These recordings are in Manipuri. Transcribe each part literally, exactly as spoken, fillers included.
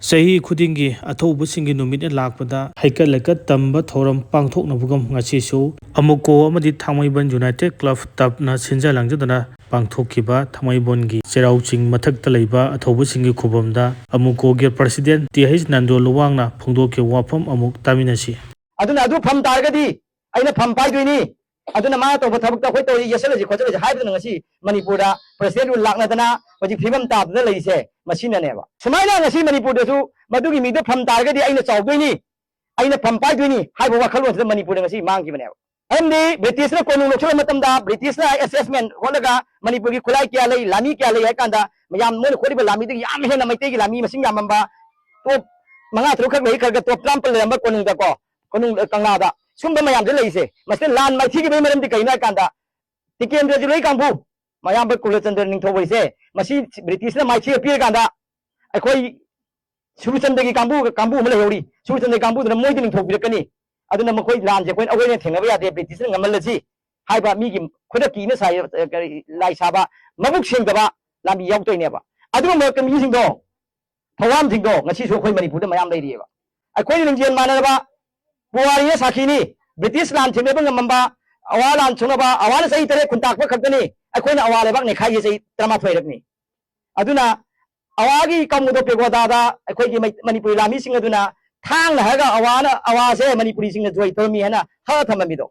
ꯆꯍꯤ ꯈꯨꯗꯤꯡꯒꯤ ꯑꯊꯧꯕꯁꯤꯡꯒꯤ ꯅꯨꯃꯤꯠꯅ ꯂꯥꯛꯄꯗ ꯍꯩꯀꯠ ꯂꯩꯀꯠ ꯇꯝꯕ ꯊꯧꯔꯝ ꯄꯥꯡꯊꯣꯛꯅꯕꯒꯨꯝ, ꯉꯁꯤꯁꯨ ꯑꯃꯨꯀꯣ ꯑꯃꯗꯤ ꯊꯥꯡꯃꯩꯕꯟ ꯌꯨꯅꯥꯏꯇꯦꯠ ꯀ꯭ꯂꯕ ꯇꯞꯅ ꯁꯤꯟꯖ ꯂꯥꯡꯖꯗꯨꯅ ꯄꯥꯡꯊꯣꯛꯈꯤꯕ ꯊꯥꯡꯃꯩꯕꯟꯒꯤ ꯆꯩꯔꯥꯎ ꯆꯤꯡ ꯃꯊꯛꯇ ꯂꯩꯕ ꯑꯊꯧꯕꯁꯤꯡꯒꯤ ꯈꯨꯕꯝꯗ ꯑꯃꯨꯀꯣꯒꯤ ꯄ꯭ꯔꯁꯤꯗꯦꯟ ꯇꯤ ꯍꯩꯆ ꯅꯟꯗꯣ ꯂꯨꯋꯥꯡꯅ ꯐꯣꯡꯗꯣꯛꯈꯤꯕ ꯋꯥꯐꯝ ꯑꯃꯨꯛ ꯇꯥꯃꯤꯟꯅꯁꯤ꯫ ꯑꯗꯨꯅ ꯑꯗꯨ ꯐꯝ ꯇꯥꯔꯒꯗꯤ ꯑꯩꯅ ꯐꯝ ꯄꯥꯏꯗꯣꯏꯅꯤ, ꯑꯗꯨꯅ ꯃꯥꯅ ꯇꯧꯕ ꯊꯕꯛꯇ ꯑꯩꯈꯣꯏ ꯇꯧꯔꯤ, ꯌꯦꯠꯁꯜꯂꯁꯤ ꯈꯣꯠꯆꯜꯂꯁꯤ ꯍꯥꯏꯕꯗꯨꯅ ꯉꯁꯤ ꯃꯅꯤꯄꯨꯔꯗ ꯄ꯭ꯔꯁꯤꯗꯦꯟ ꯔꯨꯜ ꯂꯥꯛꯅꯗꯅ ꯍꯧꯖꯤꯛ ꯐꯤꯕꯝ ꯇꯥꯗꯅ ꯂꯩꯔꯤꯁꯦ ꯃꯁꯤꯅꯅꯦꯕ꯫ ꯁꯨꯃꯥꯏꯅ ꯉꯁꯤ ꯃꯅꯤꯄꯨꯔꯗꯁꯨ ꯃꯗꯨꯒꯤ ꯃꯤꯗꯣ ꯐꯝ ꯇꯥꯔꯒꯗꯤ ꯑꯩꯅ ꯆꯥꯎꯗꯣꯏꯅꯤ, ꯑꯩꯅ ꯐꯝ ꯄꯥꯏꯗꯣꯏꯅꯤ ꯍꯥꯏꯕ ꯋꯥꯈꯜꯂꯣꯟꯁꯤꯗ ꯃꯅꯤꯄꯨꯔꯗ ꯉꯁꯤ ꯃꯥꯡꯈꯤꯕꯅꯦꯕ꯫ ꯃꯔꯝꯗꯤ ꯕ꯭ꯔꯤꯇꯤꯁꯅ ꯀꯣꯅꯨꯡ ꯂꯧꯁꯤꯜꯂꯕ ꯃꯇꯝꯗ ꯕ꯭ꯔꯤꯇꯤꯁꯅ ꯑꯦꯁꯦꯁꯃꯦꯟ ꯍꯣꯠꯂꯒ ꯃꯅꯤꯄꯨꯔꯒꯤ ꯈꯨꯠꯂꯥꯏ ꯀꯌꯥ ꯂꯩ, ꯂꯥꯟꯃꯤ ꯀꯌꯥ ꯂꯩ ꯍꯥꯏ ꯀꯥꯟꯗ ꯃꯌꯥꯝ ꯃꯣꯏꯅ ꯍꯣꯠꯂꯤꯕ ꯂꯥꯟꯃꯤꯗꯒꯤ ꯌꯥꯝ ꯍꯦꯟꯅ ꯃꯩꯇꯩꯒꯤ ꯂꯥꯟꯃꯤ ꯃꯁꯤꯡ ꯌꯥꯝꯃꯝꯕ, ꯇꯣꯞ ꯃꯉꯥ ꯇꯔꯨꯛꯈꯛ ꯂꯩ, ꯈꯔ ꯈꯔ ꯇꯣꯞ ꯇꯔꯥꯃꯥꯄꯜ ꯂꯩꯔꯝꯕ ꯀꯣꯅꯨꯡꯗꯀꯣ, ꯀꯣꯅꯨꯡ, ꯀꯪꯂꯥꯗ ꯁꯨꯝꯕ ꯃꯌꯥꯝꯁꯦ ꯂꯩꯁꯦ꯫ ꯃꯁꯤꯗ ꯂꯥꯟ ꯃꯥꯏꯊꯤꯈꯤꯕꯒꯤ ꯃꯔꯝꯗꯤ ꯀꯩꯅꯣ ꯍꯥꯏ ꯀꯥꯟꯗ ꯇꯤꯀꯦꯟꯗ꯭ꯔꯖꯤꯠ ꯍꯣꯏ ꯀꯥꯡꯕꯨ, ꯃꯌꯥꯝꯕ ꯀꯨꯂꯆꯟꯗ꯭ꯔ ꯅꯤꯡꯊꯧ ꯍꯣꯏꯁꯦ ꯃꯁꯤ ꯕ꯭ꯔꯤꯇꯤꯁꯅ ꯃꯥꯏꯊꯤꯕ ꯄꯤꯔꯀꯥꯟꯗ ꯑꯩꯈꯣꯏ ꯁꯨꯔꯆꯟꯗ꯭ꯔꯒꯤ ꯀꯥꯡꯕꯨ, ꯀꯥꯡꯕꯨ ꯑꯃ ꯂꯩꯍꯧꯔꯤ꯫ ꯁꯨꯔꯆꯟꯗ꯭ꯔꯒꯤ ꯀꯥꯡꯕꯨꯗꯨꯅ ꯃꯣꯏꯗ ꯅꯤꯡꯊꯧ ꯄꯤꯔꯛꯀꯅꯤ꯫ ꯑꯗꯨꯅ ꯃꯈꯣꯏ ꯂꯥꯟꯁꯦ ꯑꯩꯈꯣꯏꯅ, ꯑꯩꯈꯣꯏꯅ ꯊꯦꯡꯅꯕ ꯌꯥꯗꯦ, ꯕ꯭ꯔꯤꯇꯤꯁꯅ ꯉꯝꯍꯜꯂꯁꯤ ꯍꯥꯏꯕ ꯃꯤꯒꯤ ꯈꯨꯗꯛꯀꯤ ꯏꯅ ꯁꯥꯏ-, ꯀꯔꯤ, ꯂꯥꯏ ꯁꯥꯕ, ꯃꯕꯨꯛ ꯁꯦꯡꯗꯕ ꯂꯥꯟꯃꯤ ꯌꯥꯎꯗꯣꯏꯅꯦꯕ꯫ ꯑꯗꯨꯒꯨꯝꯕ ꯃꯤꯁꯤꯡꯗꯣ, ꯊꯧꯔꯥꯡꯁꯤꯡꯗꯣ ꯉꯁꯤꯁꯨ ꯑꯩꯈꯣꯏ ꯃꯅꯤꯄꯨꯔꯗ ꯃꯌꯥꯝ ꯂꯩꯔꯤꯑꯕ꯫ ꯑꯩꯈꯣꯏꯅ ꯂꯤꯡꯖꯦꯜ ꯃꯥꯟꯅꯔꯕ ꯄꯨꯋꯥꯔꯤꯅ ꯁꯥꯈꯤꯅꯤ꯫ ꯕ꯭ꯔꯤꯇꯤꯁ ꯂꯥꯟ ꯊꯦꯡꯅꯕ ꯉꯝꯃꯝꯕ, ꯑꯋꯥ ꯂꯥꯟ ꯁꯣꯛꯅꯕ, ꯑꯋꯥꯅ ꯆꯍꯤ ꯇꯔꯦꯠ ꯈꯨꯟꯇꯥꯛꯄ ꯈꯛꯇꯅꯤ ꯑꯩꯈꯣꯏꯅ ꯑꯋꯥ ꯂꯩꯕꯥꯛ ꯅꯩꯈꯥꯏꯒꯤ ꯆꯍꯤ ꯇꯔꯥꯃꯥꯊꯣꯏꯔꯛꯅꯤ꯫ ꯑꯗꯨꯅ ꯑꯋꯥꯒꯤ ꯀꯥꯎꯃꯨꯗꯣ ꯄꯦꯒꯣꯗꯥꯗ ꯑꯩꯈꯣꯏꯒꯤ ꯃꯩ-, ꯃꯅꯤꯄꯨꯔꯤ ꯂꯥꯟꯃꯤꯁꯤꯡ ꯑꯗꯨꯅ ꯊꯥꯡꯅ ꯍꯥꯏꯔꯒ ꯑꯋꯥꯅ, ꯑꯋꯥꯁꯦ ꯃꯅꯤꯄꯨꯔꯤꯁꯤꯡꯅ ꯖꯣꯏ ꯇꯧꯔꯝꯃꯤ ꯍꯥꯏꯅ ꯍꯛꯑ ꯊꯝꯃꯝꯃꯤꯗꯣ,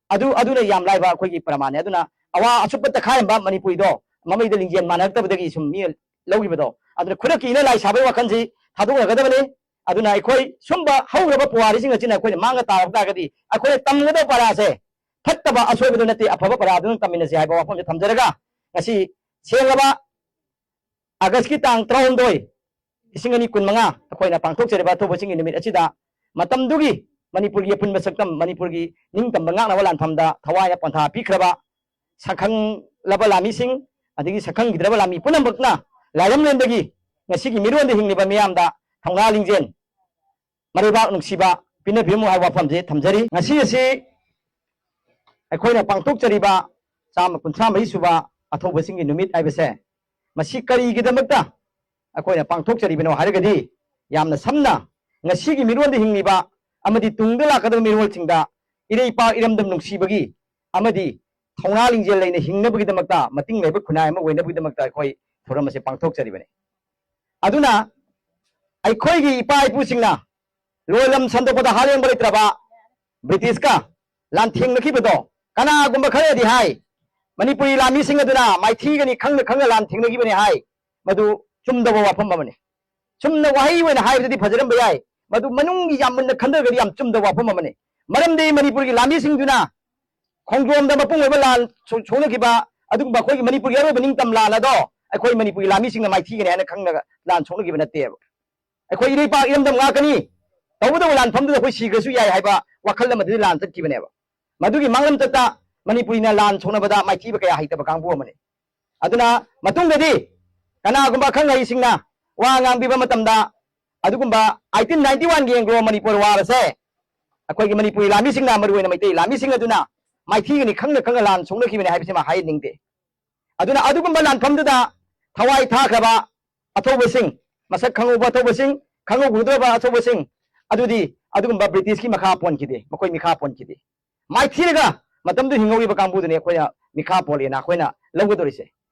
ꯑꯗꯨ, ꯑꯗꯨꯅ ꯌꯥꯝ ꯂꯥꯏꯕ ꯑꯩꯈꯣꯏꯒꯤ ꯄ꯭ꯔꯃꯥꯟꯅꯦ꯫ ꯑꯗꯨꯅ ꯑꯋꯥ ꯑꯆꯨꯞꯄ ꯇꯛꯈꯥꯏꯔꯝꯕ ꯃꯅꯤꯄꯨꯔꯤꯗꯣ ꯃꯃꯩꯗ ꯂꯤꯡꯖꯦꯜ ꯃꯥꯟꯅꯔꯛꯇꯕꯗꯒꯤ ꯁꯨꯝ ꯃꯤ ꯂꯧꯈꯤꯕꯗꯣ, ꯑꯗꯨꯅ ꯈꯨꯗꯛꯀꯤ ꯏꯅ ꯂꯥꯏ ꯁꯥꯕꯒꯤ ꯋꯥꯈꯜꯁꯤ ꯊꯥꯗꯣꯛꯅꯒꯗꯕꯅꯤ꯫ ꯑꯗꯨꯅ ꯑꯩꯈꯣꯏ ꯁꯨꯝꯕ ꯍꯧꯈ꯭ꯔꯕ ꯄꯨꯋꯥꯔꯤꯁꯤꯡ ꯑꯁꯤꯅ ꯑꯩꯈꯣꯏꯅ ꯃꯥꯡꯉ ꯇꯥꯔꯛꯄ ꯇꯥꯔꯒꯗꯤ ꯑꯩꯈꯣꯏꯅ ꯇꯝꯒꯗꯕ ꯄꯔꯥꯁꯦ ꯐꯠꯇꯕ ꯑꯁꯣꯏꯕꯗꯨ ꯅꯠꯇꯦ, ꯑꯐꯕ ꯄꯔꯥꯗꯨ ꯑꯗꯨꯝ ꯇꯝꯃꯤꯟꯅꯁꯤ ꯍꯥꯏꯕ ꯋꯥꯐꯝꯁꯦ ꯊꯝꯖꯔꯒ, ꯉꯁꯤ ꯁꯦꯡꯂꯕ ꯑꯥꯒꯁꯀꯤ ꯇꯥꯡ ꯇꯔꯥꯍꯨꯝꯗꯣꯏ, ꯂꯤꯁꯤꯡ ꯑꯅꯤ ꯀꯨꯟꯃꯉꯥ ꯑꯩꯈꯣꯏꯅ ꯄꯥꯡꯊꯣꯛꯆꯔꯤꯕ ꯑꯊꯧꯕꯁꯤꯡꯒꯤ ꯅꯨꯃꯤꯠ ꯑꯁꯤꯗ ꯃꯇꯝꯗꯨꯒꯤ ꯃꯅꯤꯄꯨꯔꯒꯤ ꯑꯄꯨꯟꯕ ꯁꯛꯇꯝ, ꯃꯅꯤꯄꯨꯔꯒꯤ ꯅꯤꯡꯇꯝꯕ ꯉꯥꯛꯅꯕ ꯂꯥꯟꯐꯝꯗ ꯊꯋꯥꯏꯅ ꯄꯣꯟꯊꯥ ꯄꯤꯈ꯭ꯔꯕ ꯁꯛꯈꯪꯂꯕ ꯂꯥꯟꯃꯤꯁꯤꯡ, ꯑꯗꯒꯤ ꯁꯛꯈꯪꯈꯤꯗ꯭ꯔꯕ ꯂꯥꯟꯃꯤ ꯄꯨꯝꯅꯃꯛꯅ ꯂꯥꯏꯔꯝꯂꯦꯟꯗꯒꯤ ꯉꯁꯤꯒꯤ ꯃꯤꯔꯣꯟꯗ ꯍꯤꯡꯂꯤꯕ ꯃꯤꯌꯥꯝꯗ ꯊꯧꯅꯥ ꯂꯤꯡꯖꯦꯜ, ꯃꯔꯩꯕꯥꯛ ꯅꯨꯡꯁꯤꯕ ꯄꯤꯅꯕꯤꯔꯝꯃꯨ ꯍꯥꯏꯕ ꯋꯥꯐꯝꯁꯦ ꯊꯝꯖꯔꯤ꯫ ꯉꯁꯤ ꯑꯁꯤ ꯑꯩꯈꯣꯏꯅ ꯄꯥꯡꯊꯣꯛꯆꯔꯤꯕ ꯆꯥꯝꯃ ꯀꯨꯟꯊ꯭ꯔꯥ ꯃꯔꯤ ꯁꯨꯕ ꯑꯊꯧꯕꯁꯤꯡꯒꯤ ꯅꯨꯃꯤꯠ ꯍꯥꯏꯕꯁꯦ, ꯃꯁꯤ ꯀꯔꯤꯒꯤꯗꯃꯛꯇ ꯑꯩꯈꯣꯏꯅ ꯄꯥꯡꯊꯣꯛꯆꯔꯤꯕꯅꯣ ꯍꯥꯏꯔꯒꯗꯤ, ꯌꯥꯝꯅ ꯁꯝꯅ ꯉꯁꯤꯒꯤ ꯃꯤꯔꯣꯟꯗ ꯍꯤꯡꯂꯤꯕ ꯑꯃꯗꯤ ꯇꯨꯡꯗ ꯂꯥꯛꯀꯗꯕ ꯃꯤꯔꯣꯜꯁꯤꯡꯗ ꯏꯔꯩꯄꯥꯛ ꯏꯔꯝꯗꯝ ꯅꯨꯡꯁꯤꯕꯒꯤ ꯑꯃꯗꯤ ꯊꯧꯅꯥ ꯂꯤꯡꯖꯦꯜ ꯂꯩꯅ ꯍꯤꯡꯅꯕꯒꯤꯗꯃꯛꯇ ꯃꯇꯤꯡ ꯂꯩꯕ ꯈꯨꯟꯅꯥꯏ ꯑꯃ ꯑꯣꯏꯅꯕꯒꯤꯗꯃꯛꯇ ꯑꯩꯈꯣꯏ ꯊꯧꯔꯝ ꯑꯁꯤ ꯄꯥꯡꯊꯣꯛꯆꯔꯤꯕꯅꯤ꯫ ꯑꯗꯨꯅ ꯑꯩꯈꯣꯏꯒꯤ ꯏꯄꯥ ꯏꯄꯨꯁꯤꯡꯅ ꯂꯣꯏꯂꯝ ꯁꯟꯗꯣꯛꯄꯗ ꯍꯥꯂꯦꯡꯕ ꯂꯩꯇ꯭ꯔꯕ ꯕ꯭ꯔꯤꯇꯤꯁꯀ ꯂꯥꯟꯊꯦꯡꯅꯈꯤꯕꯗꯣ ꯀꯅꯥꯒꯨꯝꯕ ꯈꯔꯅꯗꯤ ꯍꯥꯏ, ꯃꯅꯤꯄꯨꯔꯤ ꯂꯥꯟꯃꯤꯁꯤꯡ ꯑꯗꯨꯅ ꯃꯥꯏꯊꯤꯒꯅꯤ ꯈꯪꯅ ꯈꯪꯅ ꯂꯥꯟꯊꯦꯡꯅꯈꯤꯕꯅꯤ ꯍꯥꯏ꯫ ꯃꯗꯨ ꯆꯨꯝꯗꯕ ꯋꯥꯐꯝ ꯑꯃꯅꯤ꯫ ꯆꯨꯝꯅ ꯋꯥꯍꯩ ꯑꯣꯏꯅ ꯍꯥꯏꯕꯗꯗꯤ ꯐꯖꯔꯝꯕ ꯌꯥꯏ, ꯃꯗꯨ ꯃꯅꯨꯡꯒꯤ ꯌꯥꯝ ꯃꯨꯟꯅ ꯈꯟꯊꯔꯒꯗꯤ ꯌꯥꯝ ꯆꯨꯝꯗꯕ ꯋꯥꯐꯝ ꯑꯃꯅꯤ꯫ ꯃꯔꯝꯗꯤ ꯃꯅꯤꯄꯨꯔꯒꯤ ꯂꯥꯟꯃꯤꯁꯤꯡꯗꯨꯅ ꯈꯣꯡꯖꯣꯝꯗ ꯃꯄꯨꯡ ꯑꯣꯏꯕ ꯂꯥꯟ ꯁꯣꯛ- ꯁꯣꯛꯅꯈꯤꯕ ꯑꯗꯨꯒꯨꯝꯕ ꯑꯩꯈꯣꯏꯒꯤ ꯃꯅꯤꯄꯨꯔꯒꯤ ꯑꯔꯣꯏꯕ ꯅꯤꯡꯇꯝ ꯂꯥꯟ ꯑꯗꯣ ꯑꯩꯈꯣꯏ ꯃꯅꯤꯄꯨꯔꯒꯤ ꯂꯥꯟꯃꯤꯁꯤꯡꯅ ꯃꯥꯏꯊꯤꯒꯅꯤ ꯍꯥꯏꯅ ꯈꯪꯂꯒ ꯂꯥꯟ ꯁꯣꯛꯅꯈꯤꯕ ꯅꯠꯇꯦꯕ꯫ ꯑꯩꯈꯣꯏ ꯏꯔꯩꯄꯥꯛ ꯏꯔꯝꯗꯝ ꯉꯥꯛꯀꯅꯤ, ꯇꯧꯕꯇꯕꯨ ꯂꯥꯟꯐꯝꯗꯨꯗ ꯑꯩꯈꯣꯏ ꯁꯤꯈ꯭ꯔꯁꯨ ꯌꯥꯏ ꯍꯥꯏꯕ ꯋꯥꯈꯜ ꯑꯃꯗꯗꯤ ꯂꯥꯟ ꯆꯠꯈꯤꯕꯅꯦꯕ꯫ ꯃꯗꯨꯒꯤ ꯃꯥꯡꯂꯝꯆꯠꯇ ꯃꯅꯤꯄꯨꯔꯤꯅ ꯂꯥꯟ ꯁꯣꯛꯅꯕꯗ ꯃꯥꯏꯊꯤꯕ ꯀꯌꯥ ꯍꯩꯇꯕ ꯀꯥꯡꯕꯨ ꯑꯃꯅꯤ꯫ ꯑꯗꯨꯅ ꯃꯇꯨꯡꯗꯗꯤ ꯀꯅꯥꯒꯨꯝꯕ ꯑꯈꯪ ꯑꯍꯩꯁꯤꯡꯅ ꯋꯥ ꯉꯥꯡꯕꯤꯕ ꯃꯇꯝꯗ ꯑꯗꯨꯒꯨꯝꯕ ꯑꯩꯇꯤꯟ ꯅꯥꯏꯟꯇꯤ ꯋꯥꯟꯒꯤ ꯑꯦꯡꯒ꯭ꯂꯣ ꯃꯅꯤꯄꯨꯔ ꯋꯥꯔ ꯑꯁꯦ ꯑꯩꯈꯣꯏꯒꯤ ꯃꯅꯤꯄꯨꯔꯤ ꯂꯥꯟꯃꯤꯁꯤꯡꯅ, ꯃꯔꯨꯑꯣꯏꯅ ꯃꯩꯇꯩ ꯂꯥꯟꯃꯤꯁꯤꯡ ꯑꯗꯨꯅ ꯃꯥꯏꯊꯤꯒꯅꯤ ꯈꯪꯅ ꯈꯪꯅ ꯂꯥꯟ ꯁꯣꯛꯅꯈꯤꯕꯅꯤ ꯍꯥꯏꯕꯁꯤꯃ ꯍꯥꯏꯍꯟꯅꯤꯡꯗꯦ꯫ ꯑꯗꯨꯅ ꯑꯗꯨꯒꯨꯝꯕ ꯂꯥꯟꯐꯝꯗꯨꯗ ꯊꯋꯥꯏ ꯊꯥꯈ꯭ꯔꯕ ꯑꯊꯧꯕꯁꯤꯡ, ꯃꯁꯛ ꯈꯪꯍꯧꯕ ꯑꯊꯧꯕꯁꯤꯡ, ꯈꯪꯍꯧꯒꯗꯕ ꯑꯊꯧꯕꯁꯤꯡ ꯑꯗꯨꯗꯤ ꯑꯗꯨꯒꯨꯝꯕ ꯕ꯭ꯔꯤꯇꯤꯁꯀꯤ ꯃꯈꯥ ꯄꯣꯟꯈꯤꯗꯦ, ꯃꯈꯣꯏ ꯃꯤꯈꯥ ꯄꯣꯟꯈꯤꯗꯦ꯫ ꯃꯥꯏꯊꯤꯔꯒ ꯃꯇꯝꯗꯨ ꯍꯤꯡꯍꯧꯔꯤꯕ ꯀꯥꯡꯕꯨꯗꯨꯅꯤ ꯑꯩꯈꯣꯏꯅ ꯃꯤꯈꯥ ꯄꯣꯜꯂꯦꯅ ꯑꯩꯈꯣꯏꯅ ꯂꯧꯒꯗꯧꯔꯤꯁꯦ꯫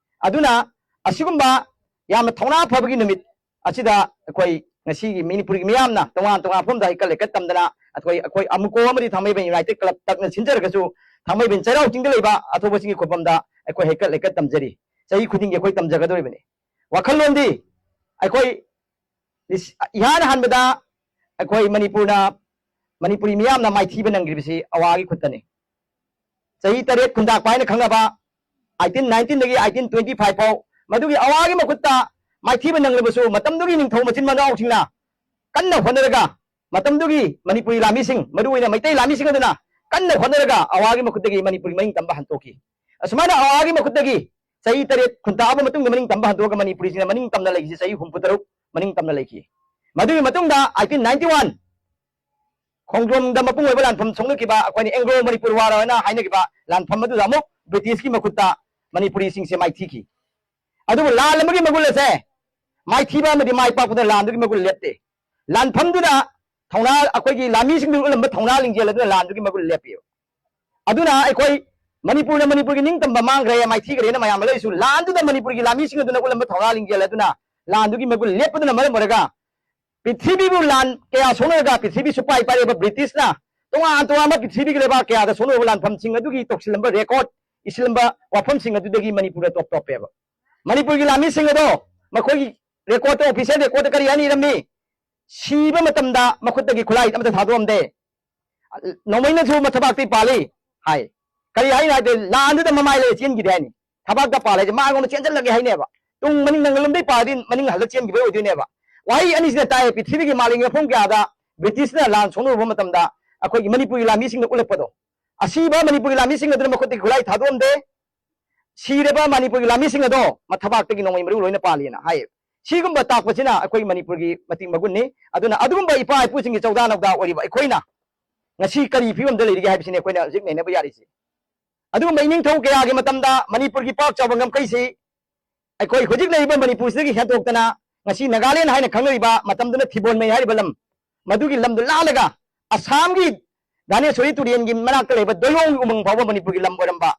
ꯑꯗꯨꯅ ꯑꯁꯤꯒꯨꯝꯕ ꯌꯥꯝꯅ ꯊꯧꯅꯥ ꯐꯕꯒꯤ ꯅꯨꯃꯤꯠ ꯑꯁꯤꯗ ꯑꯩꯈꯣꯏ ꯉꯁꯤꯒꯤ ꯃꯅꯤꯄꯨꯔꯒꯤ ꯃꯤꯌꯥꯝꯅ ꯇꯣꯉꯥꯟ ꯇꯣꯉꯥꯟꯕ ꯃꯐꯝꯗ ꯍꯩꯀꯠ ꯂꯩꯀꯠ ꯇꯝꯗꯅ ꯑꯩꯈꯣꯏ, ꯑꯩꯈꯣꯏ ꯑꯃꯨꯀꯣ ꯑꯃꯗꯤ ꯊꯥꯡꯃꯩꯕꯟ ꯌꯨꯅꯥꯏꯇꯦꯠ ꯀ꯭ꯂꯕ ꯇꯛꯅ ꯁꯤꯟꯖꯔꯒꯁꯨ ꯊꯥꯡꯃꯩꯕꯟ ꯆꯩꯔꯥꯎ ꯆꯤꯡꯗ ꯂꯩꯕ ꯑꯊꯧꯕꯁꯤꯡꯒꯤ ꯈꯨꯕꯝꯗ ꯑꯩꯈꯣꯏ ꯍꯩꯀꯠ ꯂꯩꯀꯠ ꯇꯝꯖꯔꯤ꯫ ꯆꯍꯤ ꯈꯨꯗꯤꯡꯒꯤ ꯑꯩꯈꯣꯏ ꯇꯝꯖꯒꯗꯧꯔꯤꯕꯅꯤ꯫ ꯋꯥꯈꯜꯂꯣꯟꯗꯤ ꯑꯩꯈꯣꯏ ꯂꯤꯁ-, ꯏꯍꯥꯟ ꯍꯥꯟꯕꯗ ꯑꯩꯈꯣꯏ ꯃꯅꯤꯄꯨꯔꯅ, ꯃꯅꯤꯄꯨꯔꯤ ꯃꯤꯌꯥꯝꯅ ꯃꯥꯏꯊꯤꯕ ꯅꯪꯈ꯭ꯔꯤꯕꯁꯤ ꯑꯋꯥꯒꯤ ꯈꯨꯠꯇꯅꯤ꯫ ꯆꯍꯤ ꯇꯔꯦꯠ ꯈꯨꯟꯗꯥꯛꯄ ꯍꯥꯏꯅ ꯈꯪꯅꯕ ꯑꯩꯇꯤꯟ ꯅꯥꯏꯟꯇꯤꯟꯗꯒꯤ ꯑꯩꯇꯤꯟ ꯇ꯭ꯋꯦꯟꯇꯤ ꯐꯥꯏꯚ ꯐꯥꯎ ꯃꯗꯨꯒꯤ ꯑꯋꯥꯒꯤ ꯃꯈꯨꯠꯇ ꯃꯥꯏꯊꯤꯕ ꯅꯪꯂꯕꯁꯨ ꯃꯇꯝꯗꯨꯒꯤ ꯅꯤꯡꯊꯧ ꯃꯆꯤꯟ ꯃꯅꯥꯎꯁꯤꯡꯅ ꯀꯟꯅ ꯍꯣꯠꯅꯔꯒ ꯃꯇꯝꯗꯨꯒꯤ ꯃꯅꯤꯄꯨꯔꯤ ꯂꯥꯟꯃꯤꯁꯤꯡ, ꯃꯔꯨꯑꯣꯏꯅ ꯃꯩꯇꯩ ꯂꯥꯟꯃꯤꯁꯤꯡ ꯑꯗꯨꯅ ꯀꯟꯅ ꯍꯣꯠꯅꯔꯒ ꯑꯋꯥꯒꯤ ꯃꯈꯨꯠꯇꯒꯤ ꯃꯅꯤꯄꯨꯔꯒꯤ ꯃꯅꯤꯡ ꯇꯝꯕ ꯍꯟꯗꯣꯛꯈꯤ꯫ ꯑꯁꯨꯃꯥꯏꯅ ꯑꯋꯥꯒꯤ ꯃꯈꯨꯠꯇꯒꯤ ꯆꯍꯤ ꯇꯔꯦꯠ ꯈꯨꯟꯇꯥꯛꯑꯕ ꯃꯇꯨꯡꯗ ꯃꯅꯤꯡ ꯇꯝꯕ ꯍꯟꯗꯣꯛꯑꯒ ꯃꯅꯤꯄꯨꯔꯤꯁꯤꯡꯅ ꯃꯅꯤꯡ ꯇꯝꯅ ꯂꯩꯈꯤꯁꯤ ꯆꯍꯤ ꯍꯨꯝꯐꯨ ꯇꯔꯨꯛ ꯃꯅꯤꯡ ꯇꯝꯅ ꯂꯩꯈꯤ꯫ ꯃꯗꯨꯒꯤ ꯃꯇꯨꯡꯗ ꯑꯩꯇꯤꯟ ꯅꯥꯏꯟꯇꯤ ꯋꯥꯟ ꯈꯣꯡꯖꯣꯝꯗ ꯃꯄꯨꯡ ꯑꯣꯏꯕ ꯂꯥꯟꯐꯝ ꯁꯣꯛꯅꯈꯤꯕ ꯑꯩꯈꯣꯏꯅ ꯑꯦꯡꯒ꯭ꯂꯣ ꯃꯅꯤꯄꯨꯔ ꯋꯥꯔ ꯍꯥꯏꯅ ꯍꯥꯏꯅꯈꯤꯕ ꯂꯥꯟꯐꯝ ꯑꯗꯨꯗ ꯑꯃꯨꯛ ꯕ꯭ꯔꯤꯇꯤꯁꯀꯤ ꯃꯈꯨꯠꯇ ꯃꯅꯤꯄꯨꯔꯤꯁꯤꯡꯁꯦ ꯃꯥꯏꯊꯤꯈꯤ꯫ ꯑꯗꯨꯕꯨ ꯂꯥꯟ ꯑꯃꯒꯤ ꯃꯒꯨꯟ ꯑꯁꯦ ꯃꯥꯏꯊꯤꯕ ꯑꯃꯗꯤ ꯃꯥꯏ ꯄꯥꯛꯄꯗ ꯂꯥꯟꯗꯨꯒꯤ ꯃꯒꯨꯟ ꯂꯦꯞꯇꯦ꯫ ꯂꯥꯟꯐꯝꯗꯨꯗ ꯊꯧꯅꯥ, ꯑꯩꯈꯣꯏꯒꯤ ꯂꯥꯟꯃꯤꯁꯤꯡꯗꯨꯅ ꯎꯠꯂꯝꯕ ꯊꯧꯅꯥ ꯂꯤꯡꯖꯦꯜ ꯑꯗꯨꯅ ꯂꯥꯟꯗꯨꯒꯤ ꯃꯒꯨꯟ ꯂꯦꯞꯄꯤꯕ꯫ ꯑꯗꯨꯅ ꯑꯩꯈꯣꯏ ꯃꯅꯤꯄꯨꯔꯅ ꯃꯅꯤꯄꯨꯔꯒꯤ ꯅꯤꯡꯇꯝꯕ ꯃꯥꯡꯈ꯭ꯔꯦ, ꯃꯥꯏꯊꯤꯈ꯭ꯔꯦꯅ ꯃꯌꯥꯝ ꯑꯃ ꯂꯩꯔꯁꯨ, ꯂꯥꯟꯗꯨꯗ ꯃꯅꯤꯄꯨꯔꯒꯤ ꯂꯥꯟꯃꯤꯁꯤꯡ ꯑꯗꯨꯅ ꯎꯠꯂꯝꯕ ꯊꯧꯅꯥ ꯂꯤꯡꯖꯦꯜ ꯑꯗꯨꯅ ꯂꯥꯟꯗꯨꯒꯤ ꯃꯒꯨꯟ ꯂꯦꯞꯄꯗꯨꯅ ꯃꯔꯝ ꯑꯣꯏꯔꯒ ꯄ꯭ꯔꯤꯊꯤꯕꯤꯕꯨ ꯂꯥꯟ ꯀꯌꯥ ꯁꯣꯛꯅꯔꯒ ꯄ꯭ꯔꯤꯊꯤꯕꯤ ꯁꯨꯄꯥꯏ ꯄꯥꯏꯔꯛꯏꯕ ꯕ꯭ꯔꯤꯇꯤꯁꯅ ꯇꯣꯉꯥꯟ ꯇꯣꯉꯥꯟꯕ ꯄ꯭ꯔꯤꯊꯤꯕꯤꯒꯤ ꯂꯩꯕꯥꯛ ꯀꯌꯥꯗ ꯁꯣꯛꯅꯔꯕ ꯂꯥꯟꯐꯝꯁꯤꯡ ꯑꯗꯨꯒꯤ ꯇꯧꯁꯤꯜꯂꯝꯕ ꯔꯦꯀꯣꯔꯠ ꯏꯁꯤꯜꯂꯝꯕ ꯋꯥꯐꯝꯁꯤꯡ ꯑꯗꯨꯗꯒꯤ ꯃꯅꯤꯄꯨꯔꯗ ꯇꯣꯞ ꯇꯣꯞꯄꯦꯕ꯫ ꯃꯅꯤꯄꯨꯔꯒꯤ ꯂꯥꯟꯃꯤꯁꯤꯡ ꯑꯗꯣ ꯃꯈꯣꯏꯒꯤ ꯔꯦꯀꯣꯔꯠꯇ, ꯑꯣꯐꯤꯁꯤꯌꯦꯜ ꯔꯦꯀꯣꯔꯠꯇ ꯀꯔꯤ ꯍꯥꯏꯅ ꯏꯔꯝꯃꯤ? ꯁꯤꯕ ꯃꯇꯝꯗ ꯃꯈꯨꯠꯇꯒꯤ ꯈꯨꯠꯂꯥꯏ ꯑꯃꯠꯇ ꯊꯥꯗꯣꯛꯑꯝꯗꯦ꯫ ꯅꯣꯡꯃꯩꯅꯁꯨ ꯃꯊꯕꯥꯛꯇꯤ ꯄꯥꯜꯂꯤ ꯍꯥꯏ꯫ ꯀꯔꯤ ꯍꯥꯏꯅꯣ ꯍꯥꯏꯗꯤ ꯂꯥꯟꯗꯨꯗ ꯃꯃꯥꯏ ꯂꯩ ꯆꯦꯟꯈꯤꯗꯦ ꯍꯥꯏꯅꯤ꯫ ꯊꯕꯥꯛꯇ ꯄꯥꯜꯂꯦ ꯍꯥꯏꯁꯦ ꯃꯥꯡꯂꯣꯝꯗ ꯆꯦꯟꯁꯤꯜꯂꯒꯦ ꯍꯥꯏꯅꯦꯕ꯫ ꯇꯨꯡ ꯃꯅꯤꯡ ꯅꯪꯒꯜꯂꯣꯝꯗꯩ ꯄꯥꯜꯂꯗꯤ ꯃꯅꯤꯡ ꯍꯜꯂ ꯆꯦꯟꯈꯤꯕ ꯑꯣꯏꯗꯣꯏꯅꯦꯕ꯫ ꯋꯥꯍꯩ ꯑꯅꯤꯁꯤꯅ ꯇꯥꯏ, ꯄ꯭ꯔꯤꯊꯤꯕꯤꯒꯤ ꯃꯥꯂꯦꯝꯒꯤ ꯃꯐꯝ ꯀꯌꯥꯗ ꯕ꯭ꯔꯤꯇꯤꯁꯅ ꯂꯥꯟ ꯁꯣꯛꯅꯔꯨꯕ ꯃꯇꯝꯗ ꯑꯩꯈꯣꯏꯒꯤ ꯃꯅꯤꯄꯨꯔꯒꯤ ꯂꯥꯟꯃꯤꯁꯤꯡꯅ ꯎꯠꯂꯛꯄꯗꯣ, ꯑꯁꯤꯕ ꯃꯅꯤꯄꯨꯔꯒꯤ ꯂꯥꯟꯃꯤꯁꯤꯡ ꯑꯗꯨꯅ ꯃꯈꯨꯠꯇꯒꯤ ꯈꯨꯠꯂꯥꯏ ꯊꯥꯗꯣꯛꯑꯝꯗꯦ꯫ ꯁꯤꯔꯕ ꯃꯅꯤꯄꯨꯔꯒꯤ ꯂꯥꯟꯃꯤꯁꯤꯡ ꯑꯗꯣ ꯃꯊꯕꯥꯛꯇꯒꯤ ꯅꯣꯡꯃꯩ ꯃꯔꯨ ꯂꯣꯏꯅ ꯄꯥꯜꯂꯤꯅ ꯍꯥꯏꯌꯦ꯫ ꯁꯤꯒꯨꯝꯕ ꯇꯥꯛꯄꯁꯤꯅ ꯑꯩꯈꯣꯏꯒꯤ ꯃꯅꯤꯄꯨꯔꯒꯤ ꯃꯇꯤꯛ ꯃꯒꯨꯟꯅꯤ꯫ ꯑꯗꯨꯅ ꯑꯗꯨꯒꯨꯝꯕ ꯏꯄꯥ ꯏꯄꯨꯁꯤꯡꯒꯤ ꯆꯧꯗꯥ ꯅꯧꯗꯥ ꯑꯣꯏꯔꯤꯕ ꯑꯩꯈꯣꯏꯅ ꯉꯁꯤ ꯀꯔꯤ ꯐꯤꯕꯝꯗ ꯂꯩꯔꯤꯒꯦ ꯍꯥꯏꯕꯁꯤꯅꯤ ꯑꯩꯈꯣꯏꯅ ꯍꯧꯖꯤꯛ ꯅꯩꯅꯕ ꯌꯥꯔꯤꯁꯤ꯫ ꯑꯗꯨꯒꯨꯝꯕ ꯏꯅꯤꯡꯊꯧ ꯀꯌꯥꯒꯤ ꯃꯇꯝꯗ ꯃꯅꯤꯄꯨꯔꯒꯤ ꯄꯥꯛ ꯆꯥꯎꯕ ꯉꯝꯈꯩꯁꯤ ꯑꯩꯈꯣꯏ ꯍꯧꯖꯤꯛ ꯂꯩꯔꯤꯕ ꯃꯅꯤꯄꯨꯔꯁꯤꯗꯒꯤ ꯍꯦꯟꯗꯣꯛꯇꯅ ꯉꯁꯤ ꯅꯥꯒꯥꯂꯦꯟ ꯍꯥꯏꯅ ꯈꯪꯅꯔꯤꯕ, ꯃꯇꯝꯗꯨꯅ ꯊꯤꯕꯣꯟꯃꯩ ꯍꯥꯏꯔꯤꯕ ꯂꯝ, ꯃꯗꯨꯒꯤ ꯂꯝꯗꯨ ꯂꯥꯜꯂꯒ ꯑꯁꯥꯝꯒꯤ ꯙꯥꯅꯦꯁꯣꯔꯤ ꯇꯨꯔꯦꯟꯒꯤ ꯃꯅꯥꯛꯇ ꯂꯩꯕ ꯗꯣꯌꯣꯡꯒꯤ ꯎꯃꯪ ꯐꯥꯎꯕ ꯃꯅꯤꯄꯨꯔꯒꯤ ꯂꯝ ꯑꯣꯏꯔꯝꯕ,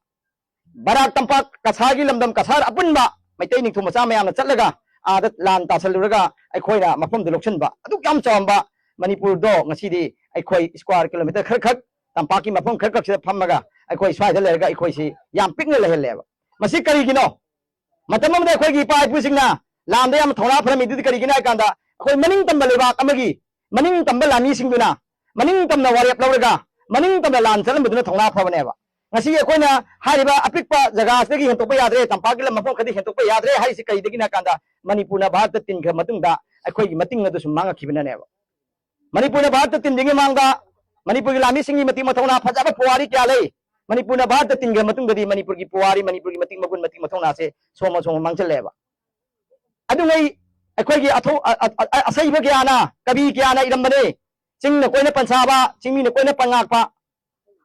ꯕꯔꯥꯛ ꯇꯝꯄꯥꯛ, ꯀꯁꯥꯔꯒꯤ ꯂꯝꯗꯝ ꯀꯁꯥꯔ ꯑꯄꯨꯟꯕ ꯃꯩꯇꯩ ꯅꯤꯡꯊꯧ ꯃꯆꯥ ꯃꯌꯥꯝꯅ ꯆꯠꯂꯒ ꯑꯥꯗ ꯂꯥꯟ ꯇꯥꯁꯜꯂꯨꯔꯒ ꯑꯩꯈꯣꯏꯅ ꯃꯐꯝꯗꯨ ꯂꯧꯁꯤꯟꯕ, ꯑꯗꯨꯛ ꯌꯥꯝ ꯆꯥꯎꯔꯝꯕ ꯃꯅꯤꯄꯨꯔꯗꯣ ꯉꯁꯤꯗꯤ ꯑꯩꯈꯣꯏ ꯁ꯭ꯀ꯭ꯋꯥꯔ ꯀꯤꯂꯣꯃꯤꯇꯔ ꯈꯔ ꯈꯛ, ꯇꯝꯄꯥꯛꯀꯤ ꯃꯐꯝ ꯈꯔ ꯈꯛꯁꯤꯗ ꯐꯝꯃꯒ ꯑꯩꯈꯣꯏ ꯁ꯭ꯋꯥꯏꯗ ꯂꯩꯔꯒ ꯑꯩꯈꯣꯏꯁꯤ ꯌꯥꯝ ꯄꯤꯛꯅ ꯂꯩꯍꯜꯂꯦꯕ꯫ ꯃꯁꯤ ꯀꯔꯤꯒꯤꯅꯣ? ꯃꯇꯝ ꯑꯃꯗ ꯑꯩꯈꯣꯏꯒꯤ ꯏꯄꯥ ꯏꯄꯨꯁꯤꯡꯅ ꯂꯥꯟꯗ ꯌꯥꯝꯅ ꯊꯧꯅꯥ ꯐꯔꯝꯃꯤꯗꯨꯗꯤ ꯀꯔꯤꯒꯤꯅꯣ ꯍꯥꯏ ꯀꯥꯟꯗ, ꯑꯩꯈꯣꯏ ꯃꯅꯤꯡ ꯇꯝꯕ ꯂꯩꯕꯥꯛ ꯑꯃꯒꯤ ꯃꯅꯤꯡ ꯇꯝꯕ ꯂꯥꯟꯃꯤꯁꯤꯡꯗꯨꯅ ꯃꯅꯤꯡ ꯇꯝꯅ ꯋꯥꯔꯦꯞ ꯂꯧꯔꯒ ꯃꯅꯤꯡ ꯇꯝꯅ ꯂꯥꯟ ꯆꯠꯂꯝꯕꯗꯨꯅ ꯊꯧꯅꯥ ꯐꯕꯅꯦꯕ꯫ ꯉꯁꯤ ꯑꯩꯈꯣꯏꯅ ꯍꯥꯏꯔꯤꯕ ꯑꯄꯤꯛꯄ ꯖꯒꯥꯁꯤꯗꯒꯤ ꯍꯦꯟꯇꯣꯛꯄ ꯌꯥꯗ꯭ꯔꯦ, ꯇꯝꯄꯥꯛꯀꯤ ꯂꯝ ꯃꯐꯝ ꯈꯔꯗꯤ ꯍꯦꯟꯇꯣꯛꯄ ꯌꯥꯗ꯭ꯔꯦ ꯍꯥꯏꯔꯤꯁꯤ ꯀꯔꯤꯗꯒꯤꯅꯣ ꯍꯥꯏ ꯀꯥꯟꯗ, ꯃꯅꯤꯄꯨꯔꯅ ꯚꯥꯔꯠꯇ ꯇꯤꯟꯈ꯭ꯔ ꯃꯇꯨꯡꯗ ꯑꯩꯈꯣꯏꯒꯤ ꯃꯇꯤꯡ ꯑꯗꯨ ꯁꯨꯝ ꯃꯥꯡꯉꯛꯈꯤꯕꯅꯅꯦꯕ꯫ ꯃꯅꯤꯄꯨꯔꯅ ꯚꯥꯔꯠꯇ ꯇꯤꯟꯗ꯭ꯔꯤꯉꯩ ꯃꯃꯥꯡꯗ ꯃꯅꯤꯄꯨꯔꯒꯤ ꯂꯥꯟꯃꯤꯁꯤꯡꯒꯤ ꯃꯇꯤꯛ ꯃꯊꯧꯅꯥ ꯐꯖꯕ ꯄꯨꯋꯥꯔꯤ ꯀꯌꯥ ꯂꯩ꯫ ꯃꯅꯤꯄꯨꯔꯅ ꯚꯥꯔꯠꯇ ꯇꯤꯟꯈ꯭ꯔ ꯃꯇꯨꯡꯗꯗꯤ ꯃꯅꯤꯄꯨꯔꯒꯤ ꯄꯨꯋꯥꯔꯤ, ꯃꯅꯤꯄꯨꯔꯒꯤ ꯃꯇꯤꯛ ꯃꯒꯨꯟ, ꯃꯇꯤꯛ ꯃꯊꯧꯅꯥꯁꯦ ꯁꯣꯝ ꯁꯣꯝ ꯃꯥꯡꯁꯤꯜꯂꯛꯑꯦꯕ꯫ ꯑꯗꯨꯉꯩ ꯑꯩꯈꯣꯏꯒꯤ ꯑꯊꯧ-, ꯑ-, ꯑ-, ꯑ-, ꯑꯁꯩꯕ ꯀꯌꯥꯅ, ꯀꯕꯤ ꯀꯌꯥꯅ ꯏꯔꯝꯕꯅꯤ꯫ ꯆꯤꯡꯅ ꯀꯣꯏꯅ ꯄꯟꯁꯥꯕ, ꯆꯤꯡꯃꯤꯅ ꯀꯣꯏꯅ ꯄꯟꯉꯥꯛꯄ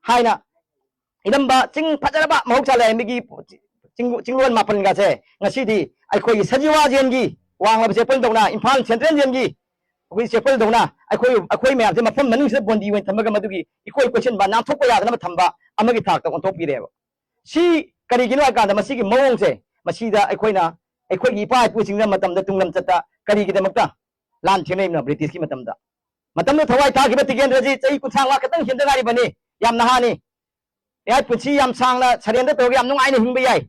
ꯍꯥꯏꯅ ꯏꯔꯝꯕ ꯆꯤꯡ ꯐꯖꯔꯕ ꯃꯍꯧꯁꯥ ꯂꯥꯏꯔꯦꯝꯕꯤꯒꯤ ꯆꯤꯡ-, ꯆꯤꯡꯂꯣꯟ ꯃꯥꯄꯟꯒꯁꯦ ꯉꯁꯤꯗꯤ ꯑꯩꯈꯣꯏꯒꯤ ꯁꯖꯤꯋꯥ ꯖꯦꯟꯒꯤ ꯋꯥꯡꯂꯕ ꯆꯦꯄꯜꯗꯧꯅ ꯏꯝꯐꯥꯜ ꯁꯦꯟꯇ꯭ꯔꯦꯜ ꯖꯦꯟꯒꯤ ꯑꯩꯈꯣꯏ ꯆꯦꯄꯜꯗꯧꯅ ꯑꯩꯈꯣꯏ ꯑꯩꯈꯣꯏ ꯃꯌꯥꯝꯁꯦ ꯃꯐꯝ ꯃꯅꯨꯡꯁꯤꯗ ꯕꯣꯟꯗꯤ ꯑꯣꯏꯅ ꯊꯝꯃꯒ ꯃꯗꯨꯒꯤ ꯏꯀꯣꯏ ꯀꯣꯏꯁꯤꯟꯕ, ꯅꯥꯟꯊꯣꯛꯄ ꯌꯥꯗꯅꯕ ꯊꯝꯕ ꯑꯃꯒꯤ ꯊꯥꯛꯇ ꯑꯣꯟꯊꯣꯛꯄꯤꯔꯦꯕ꯫ ꯁꯤ ꯀꯔꯤꯒꯤꯅꯣ ꯍꯥꯏ ꯀꯥꯟꯗ, ꯃꯁꯤꯒꯤ ꯃꯑꯣꯡꯁꯦ, ꯃꯁꯤꯗ ꯑꯩꯈꯣꯏꯅ, ꯑꯩꯈꯣꯏꯒꯤ ꯏꯄꯥ ꯏꯄꯨꯁꯤꯡꯅ ꯃꯇꯝꯗ ꯇꯨꯡꯂꯝꯆꯠꯇ ꯀꯔꯤꯒꯤꯗꯃꯛꯇ ꯂꯥꯟ ꯊꯦꯡꯅꯔꯤꯕꯅꯣ? ꯕ꯭ꯔꯤꯇꯤꯁꯀꯤ ꯃꯇꯝꯗ, ꯃꯇꯝꯗꯨ ꯊꯋꯥꯏ ꯊꯥꯈꯤꯕ ꯇꯤꯀꯦꯟꯗ꯭ꯔꯖꯤꯠ ꯆꯍꯤ ꯀꯨꯟꯊ꯭ꯔꯥ ꯃꯉꯥ ꯈꯛꯇꯪ ꯍꯦꯟꯗ ꯉꯥꯏꯔꯤꯕꯅꯤ, ꯌꯥꯝ ꯅꯍꯥꯅꯤ꯫ ꯑꯩꯍꯥꯛ ꯄꯨꯟꯁꯤ ꯌꯥꯝ ꯁꯥꯡꯅ ꯁꯔꯦꯟꯗ ꯇꯧꯔꯒ ꯌꯥꯝ ꯅꯨꯡꯉꯥꯏꯅ ꯍꯤꯡꯕ ꯌꯥꯏ,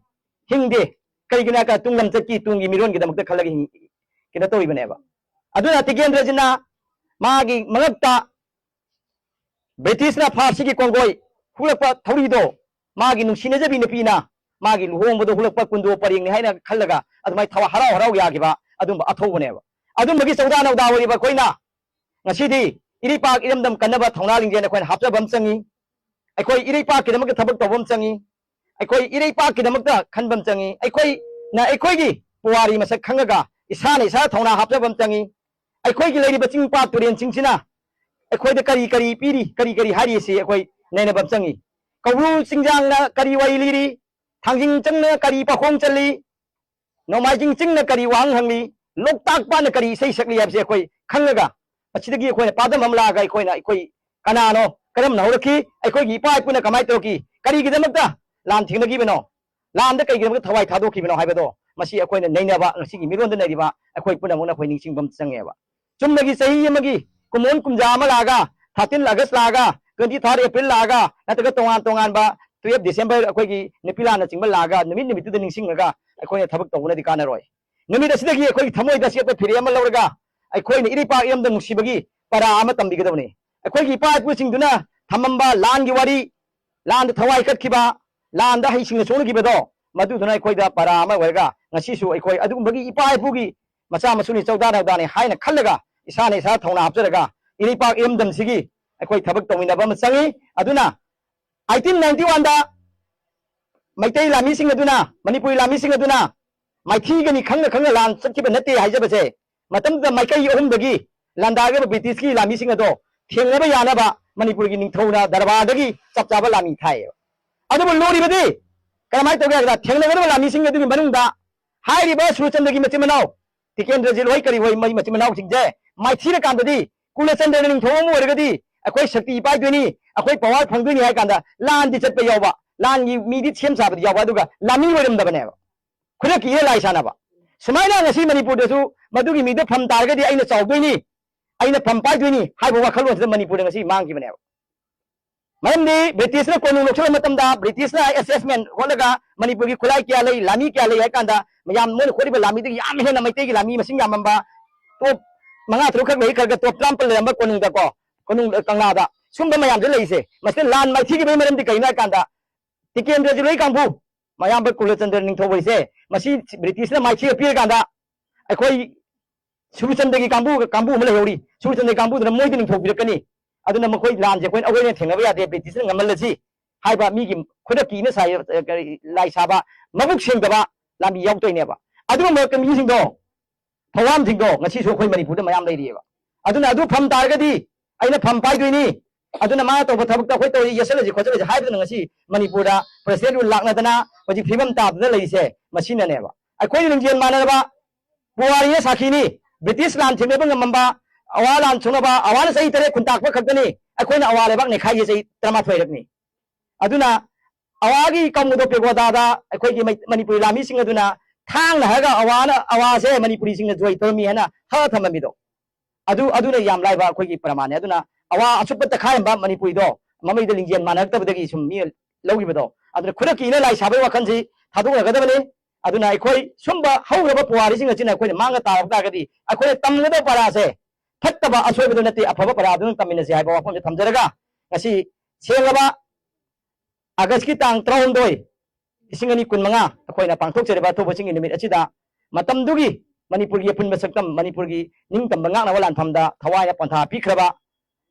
ꯍꯤꯡꯗꯦ꯫ ꯀꯔꯤꯒꯤꯅꯣ ꯍꯥꯏ ꯀꯥꯟꯗ, ꯇꯨꯡ ꯂꯝꯆꯠꯀꯤ, ꯇꯨꯡꯒꯤ ꯃꯤꯔꯣꯟꯒꯤꯗꯃꯛꯇ ꯈꯜꯂꯒ ꯍꯤꯡ-, ꯀꯩꯅꯣ ꯇꯧꯔꯤꯕꯅꯦꯕ꯫ ꯑꯗꯨꯅ ꯇꯤꯀꯦꯟꯗ꯭ꯔꯖꯤꯠꯅ ꯃꯥꯒꯤ ꯃꯉꯛꯇ ꯕ꯭ꯔꯤꯇꯤꯁꯅ ꯐꯥꯔꯁꯤꯒꯤ ꯀꯣꯡꯒꯣꯏ ꯍꯨꯛꯂꯛꯄ ꯊꯧꯔꯤꯗꯣ, ꯃꯥꯒꯤ ꯅꯨꯡꯁꯤꯅꯖꯕꯤ ꯅꯨꯄꯤꯅ ꯃꯥꯒꯤ ꯂꯨꯍꯣꯡꯕꯗ ꯍꯨꯛꯂꯛꯄ ꯀꯨꯟꯗꯣ ꯄꯔꯦꯡꯅꯤ ꯍꯥꯏꯅ ꯈꯜꯂꯒ ꯑꯗꯨꯃꯥꯏꯅ ꯊꯋꯥꯏ ꯍꯔꯥꯎ ꯍꯔꯥꯎ ꯌꯥꯈꯤꯕ ꯑꯗꯨꯝꯕ ꯑꯊꯧꯕꯅꯦꯕ꯫ ꯑꯗꯨꯝꯕꯒꯤ ꯆꯧꯗꯥ ꯅꯧꯗꯥ ꯑꯣꯏꯔꯤꯕ ꯑꯩꯈꯣꯏꯅ ꯉꯁꯤꯗꯤ ꯏꯔꯩꯄꯥꯛ ꯏꯔꯝꯗꯝ ꯀꯟꯅꯕ ꯊꯧꯅꯥ ꯂꯤꯡꯖꯦꯜ ꯑꯩꯈꯣꯏꯅ ꯍꯥꯞꯆꯕ ꯑꯃ ꯆꯪꯉꯤ꯫ ꯑꯩꯈꯣꯏ ꯏꯔꯩꯄꯥꯛꯀꯤꯗꯃꯛꯇ ꯊꯕꯛ ꯇꯧꯕ ꯑꯃ ꯆꯪꯉꯤ꯫ ꯑꯩꯈꯣꯏ ꯏꯔꯩꯄꯥꯛꯀꯤꯗꯃꯛꯇ ꯈꯟꯕ ꯑꯃ ꯆꯪꯉꯤ꯫ ꯑꯩꯈꯣꯏꯅ ꯑꯩꯈꯣꯏꯒꯤ ꯄꯨꯋꯥꯔꯤ ꯃꯁꯛ ꯈꯪꯉꯒ ꯏꯁꯥꯅ ꯏꯁꯥ ꯊꯧꯅꯥ ꯍꯥꯞꯆꯕ ꯑꯃ ꯆꯪꯉꯤ꯫ ꯑꯩꯈꯣꯏꯒꯤ ꯂꯩꯔꯤꯕ ꯆꯤꯡ ꯄꯥꯠ ꯇꯨꯔꯦꯟꯁꯤꯡꯁꯤꯅ ꯑꯩꯈꯣꯏꯗ ꯀꯔꯤ ꯀꯔꯤ ꯄꯤꯔꯤ, ꯀꯔꯤ ꯀꯔꯤ ꯍꯥꯏꯔꯤ, ꯑꯁꯤ ꯑꯩꯈꯣꯏ ꯅꯩꯅꯕ ꯑꯃ ꯆꯪꯉꯤ꯫ ꯀꯧꯕ꯭ꯔꯨ ꯆꯤꯡꯖꯥꯡꯅ ꯀꯔꯤ ꯋꯥꯔꯤ ꯂꯤꯔꯤ, ꯊꯥꯡꯖꯤꯡ ꯆꯪꯅ ꯀꯔꯤ ꯄꯥꯈꯣꯡ ꯆꯜꯂꯤ, ꯅꯣꯡꯃꯥꯏꯖꯤꯡ ꯆꯤꯡꯅ ꯀꯔꯤ ꯋꯥꯍꯪ ꯍꯪꯂꯤ, ꯂꯣꯛꯇꯥꯛ ꯄꯥꯠꯅ ꯀꯔꯤ ꯏꯁꯩ ꯁꯛꯂꯤ ꯍꯥꯏꯕꯁꯦ ꯑꯩꯈꯣꯏ ꯈꯪꯉꯒ, ꯃꯁꯤꯗꯒꯤ ꯑꯩꯈꯣꯏꯅ ꯄꯥꯗꯝ ꯑꯃ ꯂꯥꯛꯑꯒ ꯑꯩꯈꯣꯏꯅ, ꯑꯩꯈꯣꯏ ꯀꯅꯥꯅꯣ, ꯀꯔꯝꯅ ꯍꯧꯔꯛꯈꯤ, ꯑꯩꯈꯣꯏꯒꯤ ꯏꯄꯥ ꯏꯄꯨꯅ ꯀꯃꯥꯏꯅ ꯇꯧꯔꯛꯈꯤ, ꯀꯔꯤꯒꯤꯗꯃꯛꯇ ꯂꯥꯟ ꯊꯦꯡꯅꯈꯤꯕꯅꯣ, ꯂꯥꯟꯗ ꯀꯩꯒꯤꯗꯃꯛꯇ ꯊꯋꯥꯏ ꯊꯥꯗꯣꯛꯈꯤꯕꯅꯣ ꯍꯥꯏꯕꯗꯣ, ꯃꯁꯤ ꯑꯩꯈꯣꯏꯅ ꯅꯩꯅꯕ, ꯉꯁꯤꯒꯤ ꯃꯤꯔꯣꯟꯗ ꯂꯩꯔꯤꯕ ꯑꯩꯈꯣꯏ ꯄꯨꯝꯅꯃꯛꯅ ꯑꯩꯈꯣꯏ ꯅꯤꯡꯁꯤꯡꯕ ꯑꯃ ꯆꯪꯉꯦꯕ꯫ ꯆꯨꯝꯅꯒꯤ ꯆꯍꯤ ꯑꯃꯒꯤ ꯀꯨꯝꯑꯣꯟ ꯀꯨꯝꯖꯥ ꯑꯃ ꯂꯥꯛꯑꯒ, ꯊꯥꯔꯇꯤꯟ ꯑꯥꯒꯁ ꯂꯥꯛꯑꯒ, ꯇ꯭ꯋꯦꯟꯇꯤ ꯊꯥꯔꯠ ꯑꯦꯄ꯭ꯔꯤꯜ ꯂꯥꯛꯑꯒ, ꯅꯠꯇ꯭ꯔꯒ ꯇꯣꯉꯥꯟ ꯇꯣꯉꯥꯟꯕ ꯇꯨꯌꯦꯜꯞ ꯗꯤꯁꯦꯝꯕꯔ, ꯑꯩꯈꯣꯏꯒꯤ ꯅꯨꯄꯤ ꯂꯥꯟꯅꯆꯤꯡꯕ ꯂꯥꯛꯑꯒ, ꯅꯨꯃꯤꯠ ꯅꯨꯃꯤꯠꯇꯨꯗ ꯅꯤꯡꯁꯤꯡꯉꯒ ꯑꯩꯈꯣꯏꯅ ꯊꯕꯛ ꯇꯧꯕꯅꯗꯤ ꯀꯥꯟꯅꯔꯣꯏ꯫ ꯅꯨꯃꯤꯠ ꯑꯁꯤꯗꯒꯤ ꯑꯩꯈꯣꯏꯒꯤ ꯊꯃꯣꯏꯗ ꯑꯆꯦꯠꯄ ꯐꯤꯔꯦꯞ ꯑꯃ ꯂꯧꯔꯒ ꯑꯩꯈꯣꯏꯅ ꯏꯔꯩꯄꯥꯛ ꯏꯔꯝꯗꯝ ꯅꯨꯡꯁꯤꯕꯒꯤ ꯄꯔꯥ ꯑꯃ ꯇꯝꯕꯤꯒꯗꯕꯅꯤ꯫ ꯑꯩꯈꯣꯏꯒꯤ ꯏꯄꯥ ꯏꯄꯨꯁꯤꯡꯗꯨꯅ ꯊꯝꯃꯝꯕ ꯂꯥꯟꯒꯤ ꯋꯥꯔꯤ, ꯂꯥꯟꯗ ꯊꯋꯥꯏ ꯀꯠꯈꯤꯕ, ꯂꯥꯟꯗ ꯍꯩꯁꯤꯡꯅ ꯁꯣꯛꯅꯈꯤꯕꯗꯣ, ꯃꯗꯨꯗꯨꯅ ꯑꯩꯈꯣꯏꯗ ꯄꯔꯥ ꯑꯃ ꯑꯣꯏꯔꯒ ꯉꯁꯤꯁꯨ ꯑꯩꯈꯣꯏ ꯑꯗꯨꯒꯨꯝꯕꯒꯤ ꯏꯄꯥ ꯏꯄꯨꯒꯤ ꯃꯆꯥ ꯃꯁꯨꯅꯤ, ꯆꯧꯗꯥ ꯅꯧꯗꯥꯅꯤ ꯍꯥꯏꯅ ꯈꯜꯂꯒ ꯏꯁꯥꯅ ꯏꯁꯥ ꯊꯧꯅꯥ ꯍꯥꯞꯆꯔꯒ ꯏꯔꯩꯄꯥꯛ ꯏꯔꯝꯗꯝꯁꯤꯒꯤ ꯑꯩꯈꯣꯏ ꯊꯕꯛ ꯇꯧꯃꯤꯟꯅꯕ ꯑꯃ ꯆꯪꯉꯤ꯫ ꯑꯗꯨꯅ ꯑꯩꯇꯤꯟ ꯅꯥꯏꯟꯇꯤ ꯋꯥꯟꯗ ꯃꯩꯇꯩ ꯂꯥꯟꯃꯤꯁꯤꯡ ꯑꯗꯨꯅ, ꯃꯅꯤꯄꯨꯔꯤ ꯂꯥꯟꯃꯤꯁꯤꯡ ꯑꯗꯨꯅ ꯃꯥꯏꯊꯤꯒꯅꯤ ꯈꯪꯅ ꯈꯪꯅ ꯂꯥꯟ ꯆꯠꯈꯤꯕ ꯅꯠꯇꯦ ꯍꯥꯏꯖꯕꯁꯦ, ꯃꯇꯝꯗꯨꯗ ꯃꯥꯏꯀꯩ ꯑꯍꯨꯝꯗꯒꯤ ꯂꯥꯟꯗꯥꯈ꯭ꯔꯤꯕ ꯕ꯭ꯔꯤꯇꯤꯁꯀꯤ ꯂꯥꯟꯃꯤꯁꯤꯡ ꯑꯗꯣ ꯊꯦꯡꯅꯕ ꯌꯥꯅꯕ ꯃꯅꯤꯄꯨꯔꯒꯤ ꯅꯤꯡꯊꯧꯅ ꯗꯔꯕꯥꯔꯗꯒꯤ ꯆꯞ ꯆꯥꯕ ꯂꯥꯟꯃꯤ ꯊꯥꯏꯌꯦꯕ꯫ ꯑꯗꯨꯕꯨ ꯂꯨꯔꯤꯕꯗꯤ ꯀꯔꯝꯍꯥꯏꯅ ꯇꯧꯒꯦ ꯍꯥꯏꯕꯗ, ꯊꯦꯡꯅꯒꯗꯕ ꯂꯥꯟꯃꯤꯁꯤꯡ ꯑꯗꯨꯒꯤ ꯃꯅꯨꯡꯗ ꯍꯥꯏꯔꯤꯕ ꯁꯨꯔꯆꯟꯗ꯭ꯔꯒꯤ ꯃꯆꯤꯟ ꯃꯅꯥꯎ, ꯇꯤꯀꯦꯟꯗ꯭ꯔꯖꯤꯠ ꯍꯣꯏ ꯀꯔꯤ ꯍꯣꯏ, ꯃꯩ ꯃꯆꯤꯟ ꯃꯅꯥꯎꯁꯤꯡꯁꯦ ꯃꯥꯏꯊꯤꯔꯀꯥꯟꯗꯗꯤ, ꯀꯨꯂꯆꯟꯗ꯭ꯔ ꯅꯤꯡꯊꯧ ꯑꯃ ꯑꯣꯏꯔꯒꯗꯤ ꯑꯩꯈꯣꯏ ꯁꯛꯇꯤ ꯄꯥꯏꯗꯣꯏꯅꯤ, ꯑꯩꯈꯣꯏ ꯄꯋꯥꯔ ꯐꯪꯗꯣꯏꯅꯤ ꯍꯥꯏ ꯀꯥꯟꯗ ꯂꯥꯟꯗꯤ ꯆꯠꯄ ꯌꯥꯎꯕ, ꯂꯥꯟꯒꯤ ꯃꯤꯗꯤ ꯁꯦꯝ ꯁꯥꯕꯗꯤ ꯌꯥꯎꯕ, ꯑꯗꯨꯒ ꯂꯥꯟꯃꯤ ꯑꯣꯏꯔꯝꯗꯕꯅꯦꯕ꯫ ꯈꯨꯗꯛꯀꯤ ꯏꯔ ꯂꯥꯏ ꯁꯥꯟꯅꯕ꯫ ꯁꯨꯃꯥꯏꯅ ꯉꯁꯤ ꯃꯅꯤꯄꯨꯔꯗꯁꯨ ꯃꯗꯨꯒꯤ ꯃꯤꯗꯣ ꯐꯝ ꯇꯥꯔꯒꯗꯤ ꯑꯩꯅ ꯆꯥꯎꯗꯣꯏꯅꯤ, ꯑꯩꯅ ꯐꯝ ꯄꯥꯏꯗꯣꯏꯅꯤ ꯍꯥꯏꯕ ꯋꯥꯈꯜꯂꯣꯟꯁꯤꯗ ꯃꯅꯤꯄꯨꯔꯗ ꯉꯁꯤ ꯃꯥꯡꯈꯤꯕꯅꯦꯕ꯫ ꯃꯔꯝꯗꯤ ꯕ꯭ꯔꯤꯇꯤꯁꯅ ꯀꯣꯅꯨꯡ ꯂꯧꯁꯤꯜꯂꯕ ꯃꯇꯝꯗ ꯕ꯭ꯔꯤꯇꯤꯁꯅ ꯑꯦꯁꯦꯁꯃꯦꯟ ꯍꯣꯠꯂꯒ ꯃꯅꯤꯄꯨꯔꯒꯤ ꯈꯨꯠꯂꯥꯏ ꯀꯌꯥ ꯂꯩ, ꯂꯥꯟꯃꯤ ꯀꯌꯥ ꯂꯩ ꯍꯥꯏ ꯀꯥꯟꯗ ꯃꯌꯥꯝ ꯃꯣꯏꯅ ꯍꯣꯠꯂꯤꯕ ꯂꯥꯟꯃꯤꯗꯒꯤ ꯌꯥꯝ ꯍꯦꯟꯅ ꯃꯩꯇꯩꯒꯤ ꯂꯥꯟꯃꯤ ꯃꯁꯤꯡ ꯌꯥꯝꯃꯝꯕ, ꯇꯣꯞ ꯃꯉꯥ ꯇꯔꯨꯛ ꯈꯛ ꯂꯩ, ꯈꯔ ꯈꯔ ꯇꯣꯞ ꯇꯔꯥꯃꯥꯄꯜ ꯂꯩꯔꯝꯕ ꯀꯣꯅꯨꯡꯗꯀꯣ, ꯀꯣꯅꯨꯡ, ꯀꯪꯂꯥꯗ꯫ ꯁꯨꯝꯕ ꯃꯌꯥꯝꯁꯦ ꯂꯩꯁꯦ꯫ ꯃꯁꯤꯗ ꯂꯥꯟ ꯃꯥꯏꯊꯤꯈꯤꯕꯒꯤ ꯃꯔꯝꯗꯤ ꯀꯩꯅꯣ ꯍꯥꯏ ꯀꯥꯟꯗ ꯇꯤꯀꯦꯟꯗ꯭ꯔꯖꯤꯠ ꯂꯣꯏ ꯀꯥꯡꯕꯨ, ꯃꯌꯥꯝꯕ ꯀꯨꯂꯆꯟꯗ꯭ꯔ ꯅꯤꯡꯊꯧ ꯍꯣꯏꯁꯦ ꯃꯁꯤ ꯕ꯭ꯔꯤꯇꯤꯁꯅ ꯃꯥꯏꯊꯤꯕ ꯄꯤꯔꯀꯥꯟꯗ ꯑꯩꯈꯣꯏ ꯁꯨꯔꯆꯟꯗ꯭ꯔꯒꯤ ꯀꯥꯡꯕꯨ, ꯀꯥꯡꯕꯨ ꯑꯃ ꯂꯩꯍꯧꯔꯤ꯫ ꯁꯨꯔꯆꯟꯗ꯭ꯔꯒꯤ ꯀꯥꯡꯕꯨꯗꯨꯅ ꯃꯣꯏꯗꯤ ꯅꯤꯡꯊꯧ ꯄꯤꯔꯛꯀꯅꯤ꯫ ꯑꯗꯨꯅ ꯃꯈꯣꯏ ꯂꯥꯟꯁꯦ ꯑꯩꯈꯣꯏꯅ ꯑꯩꯈꯣꯏꯅ ꯊꯦꯡꯅꯕ ꯌꯥꯗꯦ, ꯕ꯭ꯔꯤꯇꯤꯁꯅ ꯉꯝꯍꯜꯂꯁꯤ ꯍꯥꯏꯕ ꯃꯤꯒꯤ ꯈꯨꯗꯛꯀꯤ ꯏꯅ ꯁꯥꯏ-, ꯀꯔꯤ, ꯂꯥꯏ ꯁꯥꯕ, ꯃꯕꯨꯛ ꯁꯦꯡꯗꯕ ꯂꯥꯟꯃꯤ ꯌꯥꯎꯗꯣꯏꯅꯦꯕ꯫ ꯑꯗꯨꯒꯨꯝꯕ ꯃꯤꯁꯤꯡꯗꯣ, ꯊꯧꯔꯥꯡꯁꯤꯡꯗꯣ ꯉꯁꯤꯁꯨ ꯑꯩꯈꯣꯏ ꯃꯅꯤꯄꯨꯔꯗ ꯃꯌꯥꯝ ꯂꯩꯔꯤꯑꯕ꯫ ꯑꯗꯨꯅ ꯑꯗꯨ ꯐꯝ ꯇꯥꯔꯒꯗꯤ ꯑꯩꯅ ꯐꯝ ꯄꯥꯏꯗꯣꯏꯅꯤ, ꯑꯗꯨꯅ ꯃꯥꯅ ꯇꯧꯕ ꯊꯕꯛꯇ ꯑꯩꯈꯣꯏ ꯇꯧꯔꯤ, ꯌꯦꯠꯁꯜꯂꯁꯤ ꯈꯣꯠꯆꯜꯂꯁꯤ ꯍꯥꯏꯕꯗꯨꯅ ꯉꯁꯤ ꯃꯅꯤꯄꯨꯔꯗ president rule ꯂꯥꯛꯅꯗꯅ ꯍꯧꯖꯤꯛ ꯐꯤꯕꯝ ꯇꯥꯗꯅ ꯂꯩꯔꯤꯁꯦ ꯃꯁꯤꯅꯅꯦꯕ꯫ ꯑꯩꯈꯣꯏꯅ ꯂꯤꯡꯖꯦꯜ ꯃꯥꯟꯅꯔꯕ ꯄꯨꯋꯥꯔꯤꯅ ꯁꯥꯈꯤꯅꯤ꯫ ꯕ꯭ꯔꯤꯇꯤꯁ ꯂꯥꯟ ꯊꯦꯡꯅꯕ ꯉꯝꯃꯝꯕ, ꯑꯋꯥ ꯂꯥꯟ ꯁꯣꯛꯅꯕ, ꯑꯋꯥꯅ ꯆꯍꯤ ꯇꯔꯦꯠ ꯈꯨꯟꯇꯥꯛꯄ ꯈꯛꯇꯅꯤ ꯑꯩꯈꯣꯏꯅ ꯑꯋꯥ ꯂꯩꯕꯥꯛ ꯅꯩꯈꯥꯏꯁꯦ ꯆꯍꯤ ꯇꯔꯥꯃꯥꯊꯣꯏꯔꯛꯅꯤ꯫ ꯑꯗꯨꯅ ꯑꯋꯥꯒꯤ ꯀꯧꯕꯗꯣ ꯄꯦꯒꯣꯗꯥꯗ ꯑꯩꯈꯣꯏꯒꯤ ꯃꯩ-, ꯃꯅꯤꯄꯨꯔꯤ ꯂꯥꯟꯃꯤꯁꯤꯡ ꯑꯗꯨꯅ ꯊꯥꯡꯅ ꯍꯥꯏꯔꯒ ꯑꯋꯥꯅ, ꯑꯋꯥꯁꯦ ꯃꯅꯤꯄꯨꯔꯤꯁꯤꯡꯅ ꯖꯣꯏ ꯇꯧꯔꯝꯃꯤ ꯍꯥꯏꯅ ꯍꯛꯑ ꯊꯝꯃꯝꯃꯤꯗꯣ꯫ ꯑꯗꯨ, ꯑꯗꯨꯅ ꯌꯥꯝ ꯂꯥꯏꯕ ꯑꯩꯈꯣꯏꯒꯤ ꯄ꯭ꯔꯃꯥꯟꯅꯦ꯫ ꯑꯗꯨꯅ ꯑꯋꯥ ꯑꯆꯨꯞꯄ ꯇꯛꯈꯥꯏꯔꯝꯕ ꯃꯅꯤꯄꯨꯔꯤꯗꯣ ꯃꯃꯩꯗ ꯂꯤꯡꯖꯦꯜ ꯃꯥꯟꯅꯔꯛꯇꯕꯗꯒꯤ ꯁꯨꯝ ꯃꯤ ꯂꯧꯈꯤꯕꯗꯣ꯫ ꯑꯗꯨꯅ ꯈꯨꯗꯛꯀꯤ ꯏꯅ ꯂꯥꯏ ꯁꯥꯕꯒꯤ ꯋꯥꯈꯜꯁꯤ ꯊꯥꯗꯣꯛꯅꯒꯗꯕꯅꯤ꯫ ꯑꯗꯨꯅ ꯑꯩꯈꯣꯏ ꯁꯨꯝꯕ ꯍꯧꯈ꯭ꯔꯕ ꯄꯨꯋꯥꯔꯤꯁꯤꯡ ꯑꯁꯤꯅ ꯑꯩꯈꯣꯏꯅ ꯃꯥꯡꯉ ꯇꯥꯔꯛꯄ ꯇꯥꯔꯒꯗꯤ ꯑꯩꯈꯣꯏꯅ ꯇꯝꯒꯗꯕ ꯄꯔꯥꯁꯦ ꯐꯠꯇꯕ ꯑꯁꯣꯏꯕꯗꯨ ꯅꯠꯇꯦ, ꯑꯐꯕ ꯄꯔꯥꯗꯨꯅ ꯇꯝꯃꯤꯟꯅꯁꯤ ꯍꯥꯏꯕ ꯋꯥꯐꯝꯁꯦ ꯊꯝꯖꯔꯒ ꯉꯁꯤ ꯁꯦꯡꯂꯕ ꯑꯥꯒꯁꯀꯤ ꯇꯥꯡ ꯇꯔꯥꯍꯨꯝꯗꯣꯏ, ꯂꯤꯁꯤꯡ ꯑꯅꯤ ꯀꯨꯟꯃꯉꯥ ꯑꯩꯈꯣꯏꯅ ꯄꯥꯡꯊꯣꯛꯆꯔꯤꯕ ꯑꯊꯧꯕꯁꯤꯡꯒꯤ ꯅꯨꯃꯤꯠ ꯑꯁꯤꯗ ꯃꯇꯝꯗꯨꯒꯤ ꯃꯅꯤꯄꯨꯔꯒꯤ ꯑꯄꯨꯟꯕ ꯁꯛꯇꯝ, ꯃꯅꯤꯄꯨꯔꯒꯤ ꯅꯤꯡꯇꯝꯕ ꯉꯥꯛꯅꯕ ꯂꯥꯟꯐꯝꯗ ꯊꯋꯥꯏꯅ ꯄꯣꯟꯊꯥ ꯄꯤꯈ꯭ꯔꯕ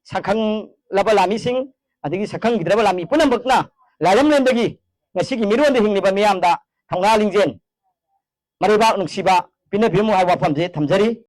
ꯁꯛꯈꯪꯂꯕ ꯂꯥꯟꯃꯤꯁꯤꯡ ꯑꯗꯒꯤ ꯁꯛꯈꯪꯈꯤꯗ꯭ꯔꯕ ꯂꯥꯟꯃꯤ ꯄꯨꯝꯅꯃꯛꯅ ꯂꯥꯏꯔꯝꯂꯦꯟꯗꯒꯤ ꯉꯁꯤꯒꯤ ꯃꯤꯔꯣꯟꯗ ꯍꯤꯡꯂꯤꯕ ꯃꯤꯌꯥꯝꯗ ꯊꯧꯅꯥ ꯂꯤꯡꯖꯦꯜ, ꯃꯔꯩꯕꯥꯛ ꯅꯨꯡꯁꯤꯕ ꯄꯤꯅꯕꯤꯔꯝꯃꯨ ꯍꯥꯏꯕ ꯋꯥꯐꯝꯁꯦ ꯊꯝꯖꯔꯤ꯫